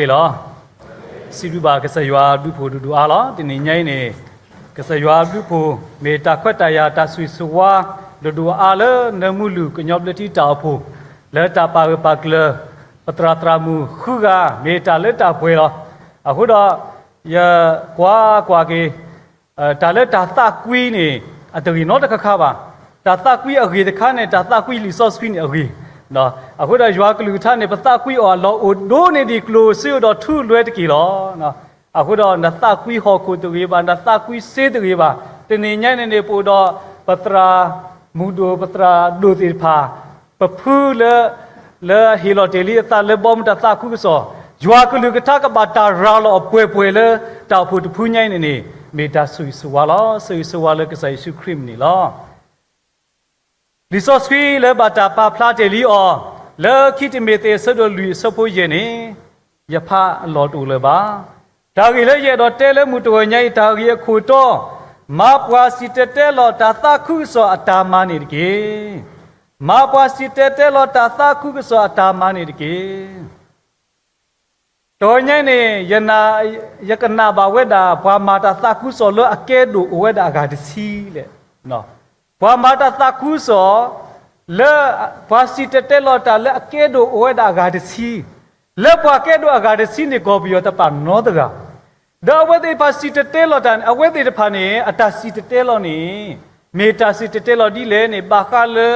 လီၤ. စံးဘျုးဘၣ်ကစၢ်ယွၤဘျုးဖှိၣ်ဒိၣ်ဒိၣ်အါလီၤ. တနံၤညါအံၤန့ၣ် ကစၢ်ယွၤဘျုးဖှိၣ် မ့ၢ်တၢ်ခွဲးတၢ်ယာ်တၢ်ဆိၣ်ဂ့ၤဆိၣ်ဝါ ဒိၣ်ဒိၣ်အါအါလၢနၢမူလုၢ်ကညီဘျၢထံတၢ်အိၣ်ဖှိၣ် လၢတၢ်ပာ်ဂၢၢ်ပာ်ကျၢၤ ပသရၣ်သရၣ်မုၣ်ဃုဂၤ မ့ၢ်တၢ်လၢတၢ်ပှဲၤလီၤ. အဃိဒီး ယကွၢ်ကွၢ်က့ၤ တၢ်လၢတၢ်သးကွံန့ၣ် အတဂ့ၤနီတခါခါဘၣ်. တၢ်သးကွံအဂ့ၢ်တခါန့ၣ် တၢ်သးကွံလံာ်စီဆှံန့ၣ်အဂ့ၢ်. အဃိဒီးယွၤကလုၢ်ကထါန့ၣ် ပသးကွံအီၤအလီၢ်အိၣ်ဒိၣ်န့ၢ်ဒံးကျိၣ်စ့အိၣ်ဒီးထူလွဲတက့ၢ်လီၤ. အဃိဒီးနသးကွံဟီၣ်ခိၣ်တဂ့ၤဘၣ်, နသးကွံစ့တဂ့ၤဘၣ်. တနံၤညါန့ၣ်န့ၣ် ပအိၣ်ဒီး ပသရၣ်မုၣ်ဒိၣ် ပသရၣ်ဒိၣ်သ့ၣ်တဖၣ် ပဖုလၢ လၢအဟ့ၣ်လီၤတ့ၢ်လံအသးလၢဘီမုၢ်တၢ်သးခုကစီၣ်, ယွၤကလုၢ်ကထါကဘၣ်တၢ်ရၤလီၤအပှဲၤပှဲၤလၢတၢ်အိၣ်ဖှိၣ်တဖုညါအံၤန့ၣ်န့ၣ် မ့ၢ်တၢ်ဆိၣ်ဂ့ၤဆိၣ်ဝါလီၤ. ဆိၣ်ဂ့ၤဆိၣ်ဝါလၢကစၢ်ယ့ၣ်ၡူးခရံာ်မံၤန့ၣ်လီၤ. လံာ်စီဆှံလၢဘၣ်တၢ်ပာ်ဖျါတ့ၢ်လံအီၤ လၢခံတံၤမသ့းအဆၢဒိၣ်လွံၢ်အဆၢဖိယဲၢ်န့ၣ် ယဖးအလီၢ်တအိၣ်လၢၤဘၣ်. တၢ်ဂ့ၢ်လၢယအဲၣ်ဒိးတဲလၢမုၢ်တဂီၤညါအံၤ တၢ်ဂ့ၢ်အခိၣ်တီ, မၤပှၤစံၣ်တဲၤတဲလီၤတၢ်သးခုကစီၣ်အတၢ်မၤန့ၣ်တက့ၢ်. မၤပှၤစံၣ်တဲၤတဲလီၤတၢ်သးခုကစီၣ်အတၢ်မၤန့ၣ်တက့ၢ်. တဂီၤညါအံၤန့ၣ် ယနာ်, ယကနၣ်ဘၣ်ဝဲဒၣ် ပှၤမၤတၢ်သးခုကစီၣ်လၢအကဲဒိၣ်အိၣ်ဝဲဒၣ်အဂၤတဆံလဲၣ်. ပှၤမၤတၢ်သးခုကစီၣ် လၢ ပှၤစံၣ်တဲၤတဲလီၤတၢ်လၢအကဲဒိၣ်အိၣ်ဝဲဒၣ်အဂၤတဆံ, လၢပှၤကဲဒိၣ်အဂၤတဆံန့ၣ် ကီၢ်ပယီၤတပာ်နီတဂၤ ဒီးအဝဲသ့ၣ်တဖၣ်စံၣ်တဲၤတဲလီၤတၢ်န့ၣ် အဝဲသ့ၣ်တဖၣ်န့ၣ် အတၢ်စံၣ်တဲၤတဲလီၤန့ၣ် မ့ၢ်တၢ်စံၣ်တဲၤတဲလီၤဒ်လဲၣ်န့ၣ် ဘၣ်ဃးလၢ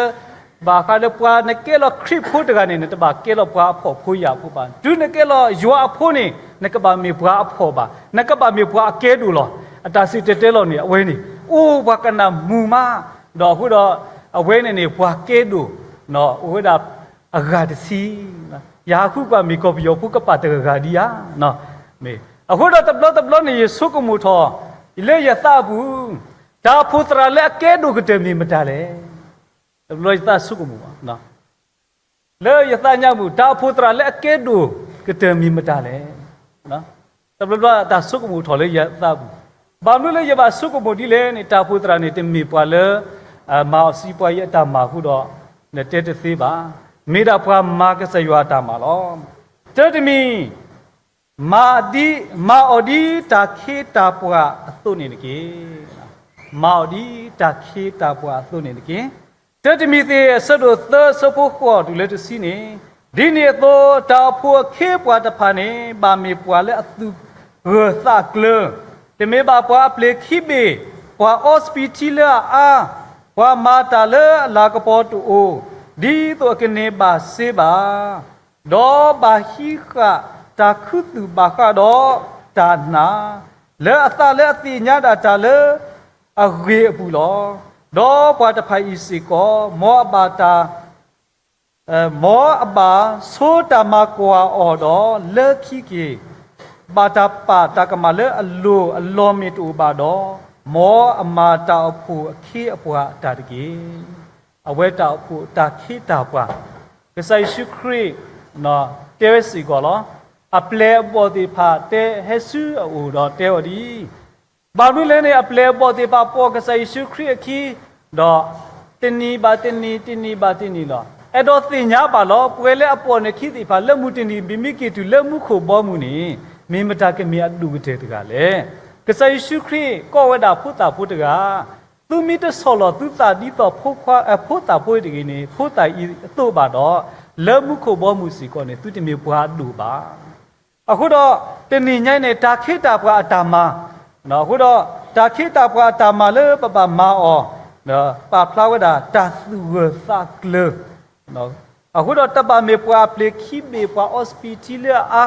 ဘၣ်ဃးလၢပှၤနကဲလီၤခရံာ်ဖိတဂၤန့ၣ် နတဘၣ်ကဲလီၤပှၤအဖှီၣ်ဖိယာ်ဖိဘၣ်. တုၤနကဲလီၤယွၤအဖိန့ၣ် နကဘၣ်မ့ၢ်ပှၤအဖှီၣ်ဘၣ်, နကဘၣ်မ့ၢ်ပှၤအကဲဒိၣ်လီၤ. အတၢ်စံၣ်တဲၤတဲလီၤန့ၣ် အဝဲန့ၣ် အိၣ်ပှၤကနၣ်မုာ်မး, ဒီးအဃိဒီး အဝဲန့ၣ်န့ၣ် ပှၤကဲဒိၣ် အိၣ်ဝဲဒၣ် အဂၤတဆံ ယဟးဃုကွၢ်မ့ၢ်ကီၢ်ပယီၤဖိကပာ်တဂၤဂၤဒံးဧါ. အဃိဒီးတဘျီတဘျီန့ၣ် ယဆိကမိၣ်ထီၣ် လၢယသးအပူၤ, တၢ်အိၣ်ဖှိၣ်သရၣ်လၢအကဲဒိၣ်ကတၢၢ်မ့ၢ်မတၤလဲၣ်. တဘျီယသးဆိကမိၣ်ဘၣ် လၢယသးညါပူၤ တၢ်အိၣ်ဖှိၣ်သရၣ်လၢအကဲဒိၣ်ကတၢၢ်မ့ၢ်မတၤလဲၣ်. တဘျီဘျီတၢ်ဆိကမိၣ်ထီၣ်လၢယသးပူၤ, ဘၣ်မနုၤလၢယဘၣ်ဆိကမိၣ်ဒ်လဲၣ်န့ၣ် တၢ်အိၣ်ဖှိၣ်သရၣ်န့ၣ် တမ့ၢ်ပှၤလၢ မၤအီၤစံးပှၤယအတၢ်မၤအဃိဒီး နတဲတသ့ဘၣ်. မ့ၢ်ဒၣ်ပှၤမၤကစၢ်ယွၤအတၢ်မၤလီၤ. တၢတမံၤ မၤဒ်, မၤအီၤဒ်တၢ်ခ့တၢ်ပှၤအသိးန့ၣ်တက့ၢ်. မၤအီၤဒ်တၢ်ခ့တၢ်ပှၤအသိးန့ၣ်တက့ၢ်. တၢတမံၤသ့ၣ် အဆၢဒိၣ်သၢ အဆၢဖိဃိးတုၤလၢတဆံန့ၣ်, ဒ်န့ၣ်အသိး တၢ်အိၣ်ဖှိၣ်အခ့အပှၤတဖၣ်န့ၣ် ဘၣ်မ့ၢ်ပှၤလၢအသူၣ်ဂၢၢ်သးကျၢၤ, တမ့ၢ်ဘၣ်ပှၤအပျ့ၤခံဘ့ၣ်, ပှၤအီစပံးထံလၢအအါ, ပှၤမၤတၢ်လၢအလၤကပီၤတအိၣ်, ဒ်သိးအကန့ၢ်ဘၣ်စ့ဘၣ် ဒီးဘၣ်ဟံးဃာ်တၢ်ခူသူၣ်ဘၣ်ဃးဒီးတၢ်နာ်, လၢအသးလၢအသ့ၣ်ညါဒၣ်တၢ်လၢအဂ့ၤအပူၤလီၤ. ဒီးပှၤတဖၣ်အံၤစ့ၢ်ကီး မ်အဘၣ်တၢ်, မ်အဘၣ်ဆိတၢ်မၤကွၢ်အီၤဒီးလၢခံက့ၤ, ဘၣ်တၢ်ပာ်တၢ်ကမၣ်လၢအလိၤအလီၢ်မ့ၢ်တအိၣ်ဘၣ်ဒီး, မ်အမၤတၢ်အိၣ်ဖှိၣ်အခ့အပှၤအတၢ်တက့ၢ်. အဝဲတၢ်အိၣ်ဖှိၣ်တၢ်ခ့တၢ်ပှၤ, ကစၢ်ယ့ၣ်ၡူးခရံာ် တဲဝဲစ့ၢ်ကီးလီၤ. အပျဲၢ်အဘီၣ်သ့ၣ်တဖၣ်တဲဟဲဆူအအိၣ်ဒီးတဲအီၤဒ်အံၤ, ဘၣ်မနုၤလဲၣ်န့ၣ် အပျဲၢ်အဘီၣ်သ့ၣ်တဖၣ်ပိာ်ကစၢ်ယ့ၣ်ၡူးခရံာ်အခံ, ဒီးတနံၤဘၣ်တနံၤ တနံၤဘၣ်တနံၤလီၤ. အဲၣ်ဒိးသ့ၣ်ညါဘၣ်လီၤ. ပှဲၤလၢအပိာ်နခံသ့ၣ်တဖၣ် လၢမုၢ်တနံၤ မ့မ့ၢ်က့ၤတုၤလၢမူခိၣ်ဘီမုၢ်န့ၣ် မ့ၢ်မတၤကမ့ၢ်အဒိၣ်ကတၢၢ်တဂၤလဲၣ်. ကစၢ်ယ့ၣ်ၡူးခရံာ်ကိးဝဲဒၣ်ဖိသၣ်ဖိတဂၤ, သုမ့ၢ်တဆီၣ်လီၤသုသးဒ်သိးဖိခွါ, ဖိသၣ်ဖိတဂ့ၤန့ၣ် ဖိသၣ်အံၤအသိးဘၣ်ဒီး, လၢမူခိၣ်ဘီမုၢ်စ့ၢ်ကီးန့ၣ် သုတမ့ၢ်ပှၤအဒိၣ်ဘၣ်. အဃိဒီး တနံၤညါအံၤန့ၣ် တၢ်ခ့တၢ်ပှၤအတၢ်မၤ, အဃိဒီး တၢ်ခ့တၢ်ပှၤအတၢ်မၤလၢပဘၣ်မၤအီၤ, ပာ်ဖျါဝဲဒၣ်တၢ်သူၣ်ဂၢၢ်သးကျၢၤ, အဃိဒီးတဘၣ်မ့ၢ်ပှၤအပျ့ၤခံဘ့ၣ် ပှၤအီစပံးထံလၢအအါ,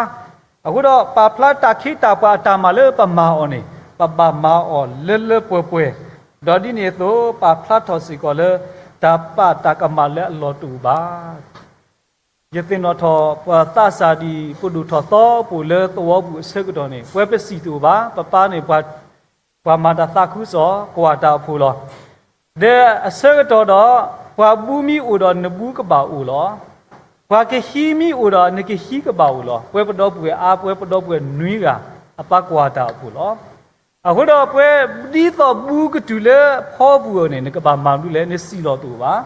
အဃိဒီးပာ်ဖျါတၢ်ခ့တၢ်ပှၤအတၢ်မၤလၢပမၤအီၤန့ၣ် ပဘၣ်မၤအီၤလၢလၢပှဲၤပှဲၤ, ဒီးဒ်န့ၣ်အသိး ပာ်ဖျါထီၣ်စ့ၢ်ကီးလၢ တၢ်ပာ်တၢ်ကမၣ်လၢအလီၢ်တအိၣ်ဘၣ်. ယသ့ၣ်နီၣ်ထီၣ်ပှၤသးစၢ်ဒ် ပဒိၣ်ထီၣ်သီပူၤလၢသဝီပူၤအဆၢကတီၢ်န့ၣ် ပဝဲပစံၣ်တအိၣ်ဘၣ်, ပပၢ်န့ၣ် ပှၤမၤတၢ်သးခုကစီၣ် ကွၢ်တၢ်အိၣ်ဖှိၣ်လီၤ. ဒီးအဆၢကတီၢ်ဒီး ပှၤဘူမ့ၢ်အိၣ်ဒီးနဘူကဘၣ်အိၣ်လီၤ. ပှၤကဟံးမ့ၢ်အိၣ်ဒီးနကဟံးကဘၣ်အိၣ်လီၤ. ပဝဲပဒီပုၢ်ဝဲၢ်အါ, ပဝဲပဒီပုၢ်ဝဲၢ်နွံဂၤ အပၢ်ကွၢ်တၢ်အိၣ်ဖှိၣ်လီၤ. အဃိဒီးပဝဲ ဒ်သိးဘူကတုၤလၢဖီပူၤအန့ၣ် နကဘၣ်မၤမနုၤလဲၣ်, နစံၣ်လီၤတအိၣ်ဘၣ်.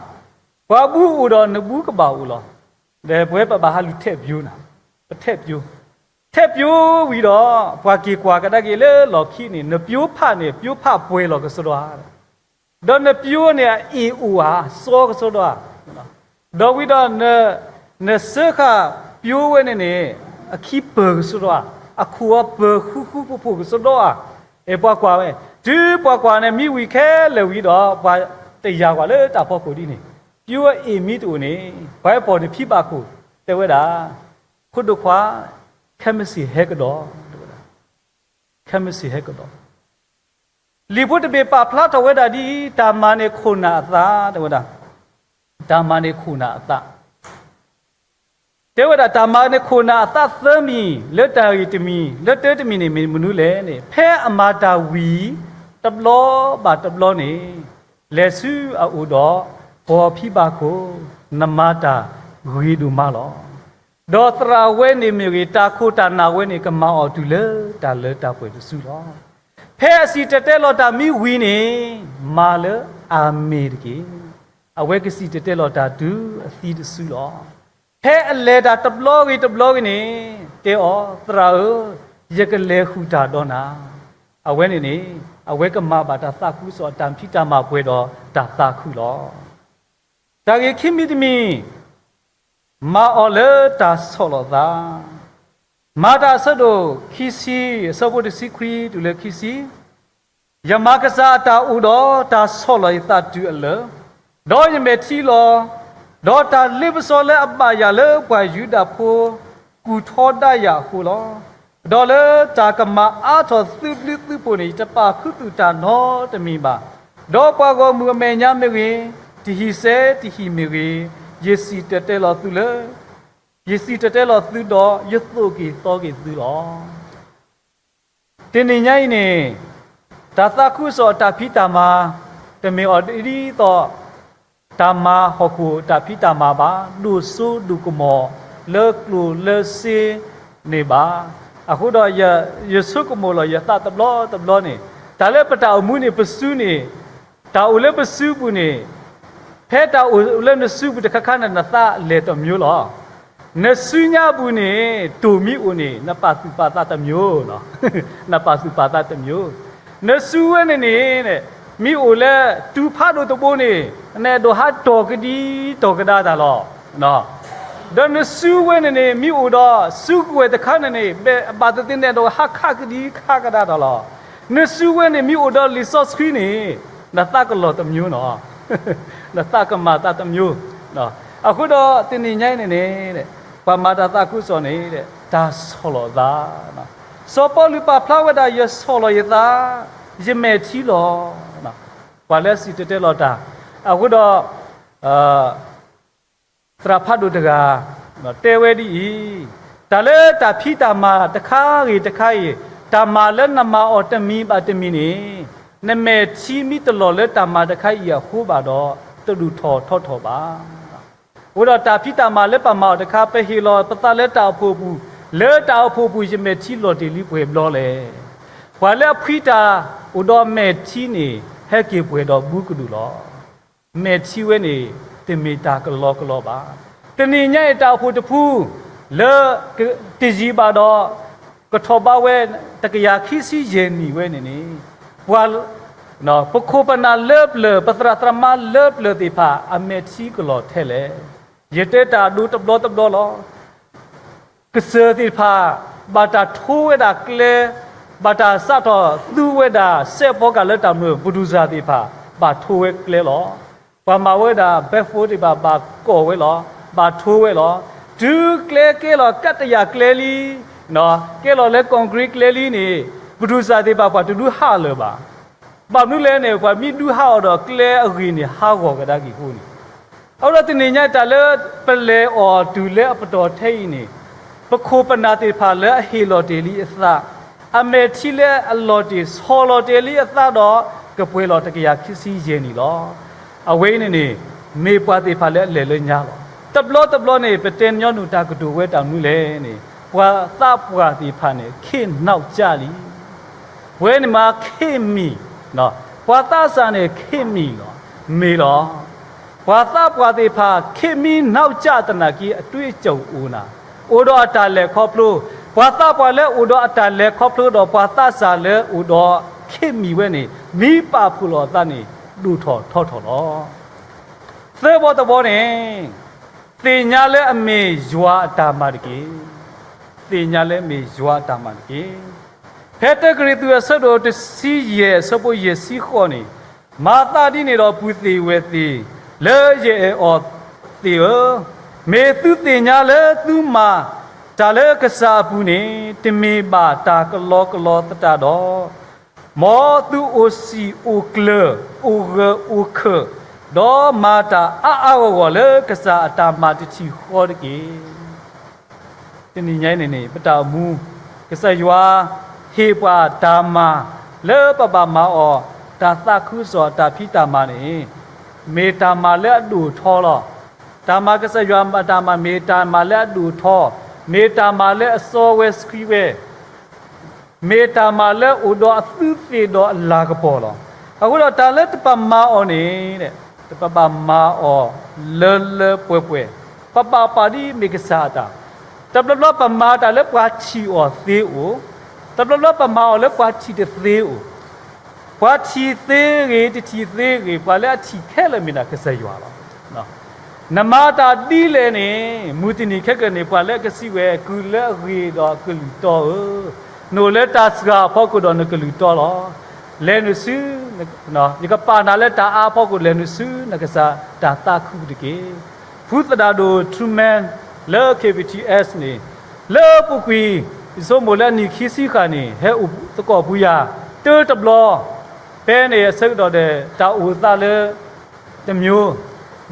ပှၤဘူအိၣ်ဒီးနဘူကဘၣ်အိၣ်လီၤ. ဒီးပဝဲပဘၣ်ဟးလူၤထဲးပျိနၤ, ပထဲးပျိ ထဲပျိဝံၤဒီး ပှၤက့ၤကွၢ်ကဒါက့ၤလၢလီၢ်ခံန့ၣ် နပျိဖးန့ၣ် ပျိဖးပှဲၤလီၤကစီဒီဧါ, ဒီးနပျိန့ၣ်အအ့ၣ်အိၣ်ဧါ စီကစီဒီဧါ, ဒီးဝံၤဒီး နစၢဃာ်ပျိဝဲန့ၣ်န့ၣ် အခံပၢၤကစီဒီဧါ, အခိၣ်အပၢၤဃူဃူဖိးဖိးကစီဒီဧါ, အဲၣ်ပှၤကွၢ်ဝဲ, တုၤပှၤကွၢ်န့ၣ်မံဝံၤခဲလၢာ်ဝံၤဒီး ပှၤတယာ်ကွၢ်လၢတၢ်ဖီခိၣ်ဒ်န့ၣ်, ပျိအအ့ၣ်မံတအိၣ်န့ၣ် ပှၤဟဲပိာ်န့ၢ်ဖံဘၣ်ခိၣ် တဲဝဲဒၣ်, ဖိဒိၣ်ခွါ, ခဲမုၢ်ဆ့ၣ်ဟဲကဒီး, တဲဝဲဒၣ်, ခဲမုၢ်ဆ့ၣ်ဟဲကဒီး, လံာ်ဖိတဘ့ၣ်ပာ်ဖျါထီၣ်ဝဲဒၣ်ဒ်အံၤ, တၢ်မၤန့ၣ်ခိၣ်နၢ်အသး, တဲဝဲဒၣ်, တၢ်မၤန့ၣ်ခိၣ်နၢ်အသး တဲဝဲဒၣ် တၢ်မၤန့ၣ်ခိၣ်နၢ်အသးသၢမံၤ, လၢတၢ်ဂ့ၢ်တမံၤ, လၢတၢတမံၤန့ၣ်မ့ၢ်မနုၤလဲၣ်န့ၣ်, ဖဲအမၤတၢ်ဝံၤ တဘျီဘၣ်တဘျီန့ၣ်, လဲၤဆူအအိၣ်ဒီး ပိာ်ဖံဘၣ်ခိၣ်, နမၤတၢ်ဂ့ၤဒိၣ်မးလီၤ. ဒီးသရၣ်ဝဲန့ၣ်မ့ၢ်ဂ့ၤ, တၢ်ခိၣ်တၢ်နၢ်ဝဲန့ၣ် ကမၤအီၤတုၤလၢတၢ်လၢတၢ်ပှဲၤတစုလီၤ. ဖဲအစံၣ်တဲၤတဲလီၤတၢ်မံဝံၤန့ၣ်, မၤလၢအမ့ၢ်တက့ၢ်. အဝဲကစံၣ်တဲၤတဲလီၤတၢ်တုၤအသံတစုလီၤ. ဖဲအလဲၤတၢ်တဘျီဂ့ၤတဘျီဂ့ၤန့ၣ်, တဲအီၤ, သရၣ်ဧၢ, ယကလဲၤဃုာ်တၢ်ဒီးနၤ. အဝဲန့ၣ်န့ၣ်, အဝဲကမၤဘၣ်တၢ်သးခုကစီၣ်အတၢ်ဖံးတၢ်မၤပှဲၤဒီးတၢ်သးခုလီၤ. တၢ်ဂ့ၢ်ခံမံၤတမံၤ, မၤအီၤလၢတၢ်ဆီၣ်လီၤသး မၤတၢ်အဆၢဒိၣ်ခံဆံ, အဆၢဖိတဆံခွံတုၤလၢခံဆံ, ယမၤကစၢ်အတၢ်အိၣ်ဒီးတၢ်ဆီၣ်လီၤယသးတုၤအလၢာ်, ဒီးယမဲာ်ထံလီၤ, ဒီးတၢ်လ့ပစီလၢအဘၣ်ယၤလၢပှၤယူဒၤဖိ ကူၣ်ထီဒါယၤအဃိလီၤ. ဒီးလၢတၢ်ကမၤအါထီၣ်သုဘျုးသုဖှိၣ်န့ၣ် ယတပာ်ခူသူၣ်တၢ်နီတမံၤဘၣ်. ဒီးပှၤဂီၢ်မုၢ်အမဲာ်ညါမ့ၢ်ဂ့ၤ, တဟံၣ်စဲတဟံၣ်မ့ၢ်ဂ့ၤ, ယစံၣ်တဲၤတဲလီၤသုလၢ ယစံၣ်တဲၤတဲလီၤသုဒီးယသိၣ်က့ၤသီက့ၤသုလီၤ. တနံၤညါအံၤန့ၣ်, တၢ်သးခုကစီၣ်အတၢ်ဖံးတၢ်မၤ, တမ့ၢ်အီၤဒ်သိး တၢ်မၤဟီၣ်ခိၣ်တၢ်ဖံးတၢ်မၤဘၣ်, ဒိၣ်စိဒိၣ်ကမီၤလၢကျိၣ်လၢစ့န့ၣ်ဘၣ်. အဃိဒီးယဆိကမိၣ်လီၤယသးတဘျီတဘျီန့ၣ်, တၢ်လၢပတၢ်အိၣ်မူန့ၣ် ပစုန့ၣ်, တၢ်အိၣ်လၢပစုပူၤန့ၣ်, ဖဲတၢ်အိၣ်လၢနစုပူၤတခါခါန့ၣ် နသးလဲၤတမျိုးလီၤ. နစုညါပူၤန့ၣ် တိၢ်မံအိၣ်န့ၣ် နပာ်သူၣ်ပာ်သးတမျိုး, နပာ်သူၣ်ပာ်သးတမျိုး, နစုဝဲန့ၣ်န့ၣ်, မံအိၣ်လၢတူၢ်ဖးဒိၣ်တဘိန့ၣ် နအဲၣ်ဒိးဟးတီၢ်ကဒံတီၢ်ကဒါတၢ်လီၤ. ဒီးနစုဝဲန့ၣ်န့ၣ် မံအိၣ်ဒီးစုကဝဲၤတခါန့ၣ်န့ၣ် ဘၣ်သ့ၣ်သ့ၣ်နအဲၣ်ဒိးဟးခးကဒံခးကဒါတၢ်လီၤ. နစုဝဲန့ၣ် မံအိၣ်ဒီးလံာ်စီဆှံန့ၣ်, နသးကလီၤတမျိုးနီၤ, နသးကမၤသးတမျိုး. အဃိဒီးတနံၤညါအံၤန့ၣ်န့ၣ်, ပှၤမၤတၢ်သးခုကစီၣ်န့ၣ် တၢ်ဆီၣ်လီၤသး, စီၤပီလူးပာ်ဖျါဝဲဒၣ် ယဆီၣ်လီၤယသး, ယမဲာ်ထံလီၤ. ပှၤလၢအစံၣ်တဲၤတဲလီၤတၢ်, အဃိဒီး သရၣ်ဖးဒိၣ်တဂၤ တဲဝဲဒ်အံၤ, တၢ်လၢတၢ်ဖံးတၢ်မၤတခါဂ့ၤတခါအံၤ, တၢ်မၤလၢနမၤအီၤတမံၤဘၣ်တမံၤန့ၣ်, နမဲာ်ထံမ့ၢ်တလီၤလၢတၢ်မၤတခါအံၤအဃိဘၣ်ဒီး, တဒိၣ်ထီၣ်ထီထီၣ်ဘၣ်. အဃိဒီးတၢ်ဖံးတၢ်မၤလၢပမၤအီၤတခါ ပဟ့ၣ်လီၤပသးလၢတၢ်အိၣ်ဖှိၣ်အပူၤ, လၢတၢ်အိၣ်ဖှိၣ်အပူၤ ယမဲာ်ထံလီၤတ့ၢ်လံပှဲၤဘျီလဲၣ်. ပှၤလၢအဖှံတၢ်အိၣ်ဒီးမဲာ်ထံန့ၣ် ဟဲက့ၤပှဲၤဒီးဘူးကဒိၣ်လီၤ. မဲာ်ထံဝဲန့ၣ် တမ့ၢ်တၢ်ကလီကလီဘၣ်. တနံၤညါအံၤတၢ်အိၣ်ဖှိၣ်တဖု လၢ တယံာ်ဘၣ်ဒီး ကထီၣ်ဘးဝဲ တကယၤခံဆံယဲၢ်နံၣ်ဝဲန့ၣ်န့ၣ်, ပှၤ ပခိၣ်ပနၢ်လၢပျၢၤ ပသရၣ်သရၣ်မါလၢပျၢၤသ့ၣ်တဖၣ် အမဲာ်ထံကလီၤထဲလဲၣ်. ယတဲတၢ်ဒိတဘျီတဘျီလီၤ. ကစၢၢ်သ့ၣ်တဖၣ် ဘၣ်တၢ်ထိဝဲဒၣ်ကျဲ, ဘၣ်တၢ်စးထီၣ်သူဝဲဒၣ်စဲးဖီကဟၣ်လၢတၢ်မၤ producer သ့ၣ်တဖၣ် ဘၣ်ထိဝဲကျဲလီၤ. ပှၤမၤဝဲဒၣ် backhoe သ့ၣ်တဖၣ်ဘၣ်ကိးဝဲလီၤ, ဘၣ်ထိဝဲလီၤ. တုၤကျဲကဲလီၤကးတယၢ်ကျဲလံ, ကဲလီၤလၢ concrete ကျဲလံန့ၣ်, producer သ့ၣ်တဖၣ်ပှၤတဒုးဟးလၢၤဘၣ်. ဘၣ်မနုၤလဲၣ်န့ၣ် ပှၤမ့ၢ်ဒုးဟးအီၤဒီးကျဲအဂ့ၤန့ၣ်ဟးဂီၤကဒါက့ၤအဃိန့ၣ်, အဃိဒီးတနံၤညါတၢ်လၢပလဲၤအီၤတုၤလၢအပတီၢ်ထဲအံၤန့ၣ်, ပခိၣ်ပနၢ်သ့ၣ်တဖၣ်လၢအဟ့ၣ်လီၤတ့ၢ်လံအသး, အမဲာ်ထံလၢအလီၤတ့ၢ် ဆီၣ်လီၤတ့ၢ်လံအသးဒီး ကပှဲၤလီၤတကယၤခံဆံယဲၢ်နံၣ်လီၤ. အဝဲအံၤန့ၣ်န့ၣ် မ့ၢ်ပှၤသ့ၣ်တဖၣ်လၢအလဲၤလၢညါလီၤ. တဘျီတဘျီန့ၣ် ပတဲညီနုၢ်တၢ်ကတိၤဝဲတၢ်မနုၤလဲၣ်န့ၣ်, ပှၤသးပှၢ်သ့ၣ်တဖၣ်န့ၣ် ခေတ်နောက်ကျလံ. ပဝဲန့ၣ်မ့ၢ်ခေတ်မီ, ပှၤသးစၢ်န့ၣ် ခေတ်မီလီၤ, မ့ၢ်လီၤ. ပှၤသးပှၢ်သ့ၣ်တဖၣ် ခေတ်မီနောက်ကျသနာ်က့ အတွေးအကြုံအိၣ်နၤ, အိၣ်ဒီးအတၢ်လဲၤခီဖျိ, ပ ပှၤသးပှၢ်လၢအိၣ်ဒီးအတၢ်လဲၤခီဖျိဒီးပှၤသးစၢ်လၢအိၣ်ဒီးခ့မံၤဝဲန့ၣ် မ့ၢ်ပာ်ဖှိၣ်လီၤအသးန့ၣ် ဒိၣ်ထီၣ်ထီထီၣ်လီၤ. သၢဘီတဘီန့ၣ်, သ့ၣ်ညါလၢအမ့ၢ်ယွၤအတၢ်မၤတက့ၢ်. သ့ၣ်ညါလၢအမ့ၢ်ယွၤအတၢ်မၤတက့ၢ်. ဖဲတၢကရံၣ်သူးအဆၢဒိၣ်တဆံယဲၢ် အဆၢဖိယဲၢ်ဆံဃိးန့ၣ်, မၤသးဒ်န့ၣ်ဒီးပုၢ်သ့ၣ်ဝဲၢ်သ့ၣ် လၢယအဲၣ်အီၤသ့ၣ်ဧၢ, မ့ၢ်သုသ့ၣ်ညါလၢသုမၤတၢ်လၢကစၢ်အပူၤန့ၣ် တမ့ၢ်ဘၣ်တၢ်ကလီကလီသတးဒီး, မ်သုအိၣ်စံာ်အိၣ်ကျၢၤ အိၣ်ဂၢၢ်အိၣ်ခၢၣ်, ဒီးမၤတၢ်အါအါဂီၢ်ဂီၢ်လၢကစၢ်အတၢ်မၤတထံၣ်ဃီတက့ၢ်. တနံၤညါအံၤန့ၣ်န့ၣ် ပတၢ်အိၣ်မူ ကစၢ်ယွၤဟ့ၣ်ပှၤတၢ်မၤ လၢပဘၣ်မၤအီၤ တၢ်သးခုကစီၣ်အတၢ်ဖံးတၢ်မၤန့ၣ် မ့ၢ်တၢ်မၤလၢအဒိၣ်ထီလီၤ. တၢ်မၤကစၢ်ယွၤအတၢ်မၤ မ့ၢ်တၢ်မၤလၢအဒိၣ်ထီ, မ့ၢ်တၢ်မၤလၢအစီဝဲဆှံဝဲ မ့ၢ်တၢ်မၤလၢအိၣ်ဒီးအသူးသ့ၣ်ဒီးအလၤကပီၤလီၤ. အဃိဒီးတၢ်လၢတပမၤအီၤန့ၣ်, တပဘၣ်မၤအီၤလၢလၢပှဲၤပှဲၤ, ပဘၣ်ပာ်ဒ်မ့ၢ်ကစၢ်အတၢ်, တဘျီဘျီပမၤတၢ်လၢပှၤထံၣ်အီၤသ့အိၣ်, တဘျီဘျီပမၤအီၤလၢပှၤထံၣ်တသ့အိၣ်, ပှၤထံၣ်သ့ဂ့ၤ တထံၣ်သ့ဂ့ၤ ပှၤလၢအထံၣ်ခဲလၢာ်မ့ၢ်ဒၣ်ကစၢ်ယွၤလီၤ. နမၤတၢ်ဒ်လဲၣ်န့ၣ် မုၢ်တနံၤခဲကနံၣ်န့ၣ် ပှၤလၢအကစံးဝဲ ကုၢ်လၢအဂ့ၤဒီးအကလုၢ်တီဧၢ, နအိၣ်လၢတၢ်စှၤအဖီခိၣ်ဒီးနကလုၢ်တီလီၤ. လဲၤနုာ်ဆူ, ယကပာ်နၤလၢတၢ်အါအဖီခိၣ် လဲၤနုာ်ဆူနကစၢ်တၢ်သးခုတက့ၢ်. ဖုသဒၣ်ဒိၣ် Truman လၢ K B T S န့ၣ်, လၢပူၤကွံာ် ယဆိကမိၣ်လၢအနံၣ်ခံဆံဃၣ်န့ၣ် ဟဲအိၣ်သကိးဖုယၤ တၢတဘျီ, ဖဲန့ၣ်အဆၢကတီၢ်ဒီး တၢ်အိၣ်သးလၢ တမျိုး,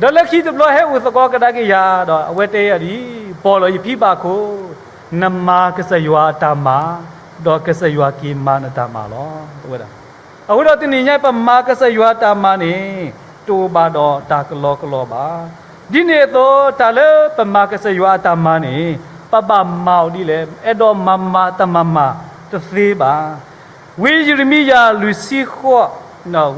ဒီးလၢခံတဘျီဟဲအိၣ်သကိးကဒါက့ၤယၤဒီး အဝဲတဲယၤဒ်အံၤ, ပီၣ်လီၤယဖံဘၣ်ခိၣ်, နမၤကစၢ်ယွၤအတၢ်မၤ, ဒီးကစၢ်ယွၤက့ၤမၤနတၢ်မၤလီၤ. အဝဲဒၣ်, အဃိဒီးတနံၤညါပမၤကစၢ်ယွၤအတၢ်မၤန့ၣ် တအိၣ်ဘၣ်ဒီးတၢ်ကလီကလီဘၣ်. ဒ်န့ၣ်အသိး တၢ်လၢပမၤကစၢ်ယွၤအတၢ်မၤန့ၣ် ပဘၣ်မၤအီၤဒ်လဲၣ်, အဲၣ်ဒိးမၤမၤတၢ်မၤမၤတသ့ဘၣ်. ဝံယံးရမံယၤလွံၢ်ဆံဃိး,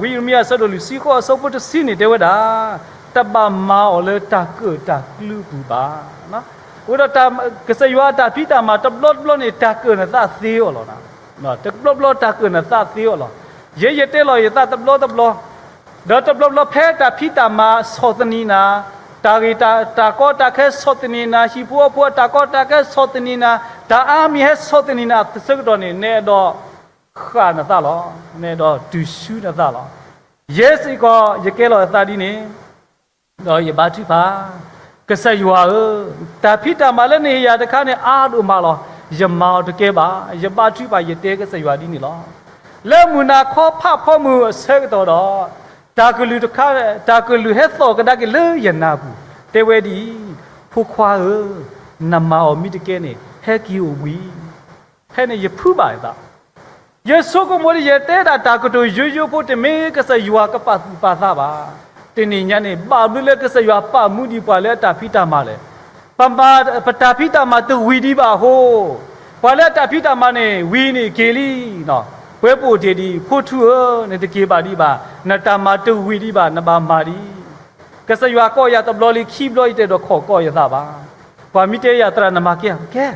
ဝံယံးရမံယၤအဆၢဒိၣ်လွံၢ်ဆံဃိးအဆၢဖိတဆံန့ၣ်တဲဝဲဒၣ်, တဘၣ်မၤအီၤလၢတၢ်ကၢၣ်တၢ်ကျူအပူၤဘၣ်. အဃိဒီး ကစၢ်ယွၤအတၢ်ဖံးတၢ်မၤတဘျီတဘျီန့ၣ် တၢ်ကၢၣ်နသးသ့အီၤလီၤ. တဘျီဘျီတၢ်ကၢၣ်နသးသ့အီၤလီၤ. ယဲယတဲလီၤယသးတဘျီတဘျီ, ဒီးတဘျီဘျီဖဲတၢ်ဖံးတၢ်မၤဆီၣ်သနံးနၤ, တၢ်ဂ့ၢ်တၢ်ကီတၢ်ခဲဆီၣ်သနံးနၤ, ဟံၣ်ဖိဃီဖိအတၢ်ကီတၢ်ခဲဆီၣ်သနံးနၤ, တၢ်အါမံၤဟဲဆီၣ်သနံးနၤအဆၢကတီၢ်န့ၣ် နအဲၣ်ဒိးဃၣ်နသးလီၤ. နအဲၣ်ဒိးတုၤဆူနသးလီၤ. ယဲစ့ၢ်ကီး ယကဲလီၤယသးဒ်န့ၣ် ဒီးယဘါထုကဖၣ်, ကစၢ်ယွၤဧၢ, တၢ်ဖံးတၢ်မၤလၢနဟ့ၣ်ယၤတခါန့ၣ် အါဒိၣ်မးလီၤ. ယမၤအီၤတကဲဘၣ်. ယဘါထုကဖၣ် ယတဲကစၢ်ယွၤဒ်န့ၣ်လီၤ. လၢမုၢ်နၤခီဖးဖီမုၢ်အဆၢကတီၢ်ဒီး တၢ်ကလုၢ်တခါ, တၢ်ကလုၢ်ဟဲသီၣ်ကဒါက့ၤလၢယနၢ်ပူၤ, တဲဝဲဒ်အံၤ, ဖိခွါဧၢ, နမၤအီၤမ့ၢ်တကဲန့ၣ် ဟဲက့ၤအိၣ်ဘှံး. ဖဲန့ၣ်ယဖုးဘၣ်ယသး ယဆိကမိၣ်ဒီးယတဲဒၣ်တၢ်ကတိၤယိယိဖိ တမ့ၢ်ကစၢ်ယွၤကပာ်သူၣ်ပာ်သးဘၣ်. တနံၤညါန့ၣ် ဘၣ်မနုၤလၢကစၢ်ယွၤပာ်မူဒံးပှၤလၢအတၢ်ဖံးတၢ်မၤလဲၣ်. ပမၤ, ပတၢ်ဖံးတၢ်မၤတဝံၤဒံးဘၣ်အဃိ, ပှၤလၢအတၢ်ဖံးတၢ်မၤန့ၣ် ဝံၤန့ၣ်က့ၤလံ. ပှဲၤပိာ်တ့ၢ်ဒံး ဖိထူဧၢ, နတက့ၤဘၣ်ဒံးဘၣ်, နတၢ်မၤတဝံၤဒံးဘၣ်, နဘၣ်မၤဒံး ကစၢ်ယွၤကိးယၤတဘျီလံ ခံဘျီ ယတအဲၣ်ဒိးခိးကိးယသးဘၣ်. ပှၤမ့ၢ်တဲယၤ သရၣ်နမၤကဲဧါ, ကဲ,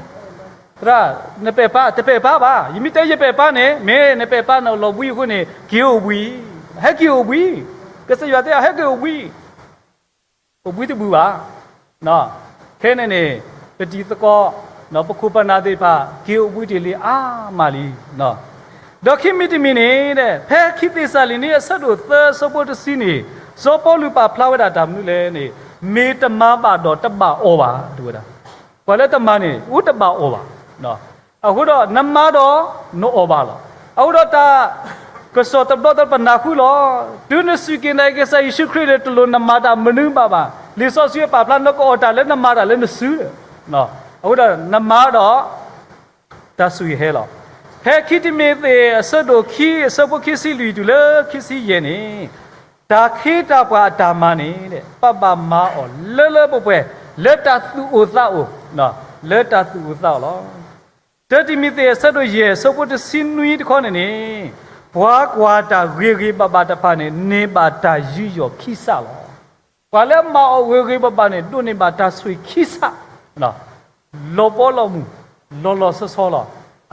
သရၣ်, နပဲာ်ပါ, တပဲာ်ပါဘၣ်. ယမ့ၢ်တဲယပဲာ်ပါန့ၣ် မ့ၢ်နပဲာ်ပါန့ၣ်လီၤဘှံးအဃိန့ၣ် က့ၤအိၣ်ဘှံး, ဟဲက့ၤအိၣ်ဘှံး, ကစၢ်ယွၤတဲ ဟဲက့ၤအိၣ်ဘှံး, အိၣ်ဘှံးတဘၣ်ဘၣ်. ခဲန့ၣ်န့ၣ် ပတံၤသကိး, ပခိၣ်ပနၢ်သ့ၣ်တဖၣ် က့ၤအိၣ်ဘှံးတ့ၢ်လံအါမးလံ. ဒီးခံမံၤတမံၤန့ၣ်, ဖဲခံသ့းစၤလနံ အဆၢဒိၣ်သၢ အဆၢဖိတဆံန့ၣ်, စီၤပီလူးပာ်ဖျါဝဲဒၣ်တၢ်မနုၤလဲၣ်န့ၣ်, မ့ၢ်တမၤဘၣ်ဒီးတဘၣ်အီၣ်ဘၣ်, တဲဝဲဒၣ်. ပှၤလၢတမၤန့ၣ် အိၣ်တဘၣ်အီၣ်ဘၣ်. အဃိဒီးနမၤဒီးနအီၣ်ဘၣ်လီၤ. အဃိဒီးတၢ် ကစီၣ်တဘျီတဘျီပနၢ်ဟူလီၤ. တုၤနစူၢ်က့ၤနာ်က့ၤကစၢ်ယ့ၣ်ၡူးခရံာ်လၢ တလိၣ်နမၤတၢ်မနုၤဘၣ်ဘၣ်. လံာ်စီဆှံပာ်ဖျါ နကအီၣ်တၢ်လၢနမၤတၢ်လၢနစု. အဃိဒီးနမၤဒီး တၢ်ဆိၣ်ဂ့ၤဟဲလီၤ. ဖဲခံတံၤမသ့း အဆၢဒိၣ်ခံ အဆၢဖိခံဆံလွံၢ်တုၤလၢခံဆံယဲၢ်န့ၣ်, တၢ်ခ့တၢ်ပှၤအတၢ်မၤန့ၣ် ပဘၣ်မၤအီၤလၢလၢပှဲၤပှဲၤ လၢတၢ်သူၣ်အိၣ်သးအိၣ်, လၢတၢ်သူၣ်အိၣ်သးအိၣ်လီၤ. တၢတံၤမသ့း အဆၢဒိၣ်ယဲၢ် အဆၢဖိတဆံနွံတခီန့ၣ်န့ၣ်, ပှၤကွၢ်တၢ်ဂ့ၤဂ့ၤဘၣ်ဘၣ်တဖၣ်န့ၣ် န့ၢ်ဘၣ်တၢ်ယူးယီၣ်ခံစးလီၤ. ပှၤလၢအမၤအီၤဂ့ၤဂ့ၤဘၣ်ဘၣ်န့ၣ် ဒိးန့ၢ်ဘၣ်တၢ်ဆိၣ်ဂ့ၤခံစး, လီၤဘီလီၤမုၢ် လီၤလီၤဆီဆီလီၤ.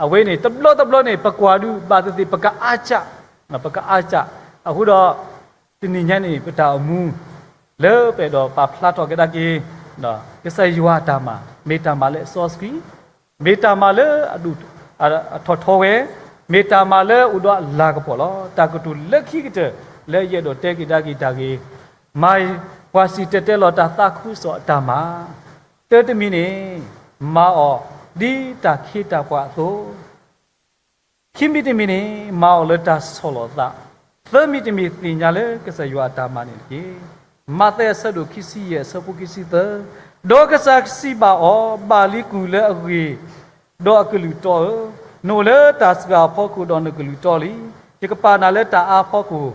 အဝဲန့ၣ် တဘျီတဘျီန့ၣ် ပကွၢ်ဒုးဘၣ်သ့ၣ်သ့ၣ် ပကအါစၢ်, ပကအါစၢ်. အဃိဒီး တနံၤညါန့ၣ် ပတၢ်အိၣ်မူ လၢပအဲၣ်ဒိးပာ်ဖျါထီၣ်ကဒါက့ၤ ကစၢ်ယွၤအတၢ်မၤ, မ့ၢ်တၢ်မၤလၢအစီဆှံ, မ့ၢ်တၢ်မၤလၢအဒိၣ်အထီၣ်ထီဝဲ, မ့ၢ်တၢ်မၤလၢအိၣ်ဒီးအလၤကပီၤလီၤ. တၢ်ကတိၤလၢခံကတၢၢ် လၢယအဲၣ်ဒိးတဲက့ၤဒါက့ၤတၢ်ဂ့ၢ်, မၤပှၤစံၣ်တဲၤတဲလီၤတၢ်သးခုကစီၣ်အတၢ်မၤ, တၢ်တမံၤန့ၣ် မၤအီၤဒ်တၢ်ခ့တၢ်ပှၤအသိး, ခံမံၤတမံၤန့ၣ် မၤအီၤလၢတၢ်ဆီၣ်လီၤသး, သၢမံၤတမံၤသ့ၣ်ညါလၢကစၢ်ယွၤအတၢ်မၤန့ၣ်တက့ၢ်. မးသဲအဆၢဒိၣ်ခံဆံယဲၢ်အဆၢဖိခံဆံသၢ, ဒီးကစၢ်စံးဘၣ်အီၤ, ဘၣ်လံကူၣ်လၢအဂ့ၤ, ဒီးအကလုၢ်တီဧၢ, နအိၣ်လၢတၢ်စှၤအဖီခိၣ်ဒီးနကလုၢ်တီလံ. ယကပာ်နၤလၢတၢ်အါဖီခိၣ်,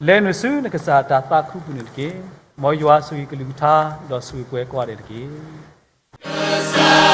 လဲၤနုာ်ဆူနကစၢ်တၢ်သးခုပူၤန့ၣ်တက့ၢ်. မ်ယွၤဆိၣ်ဂ့ၤကလုၢ်ကထါ ဒီးဆိၣ်ဂ့ၤပှၤကိးဂၤဒဲးတက့ၢ်.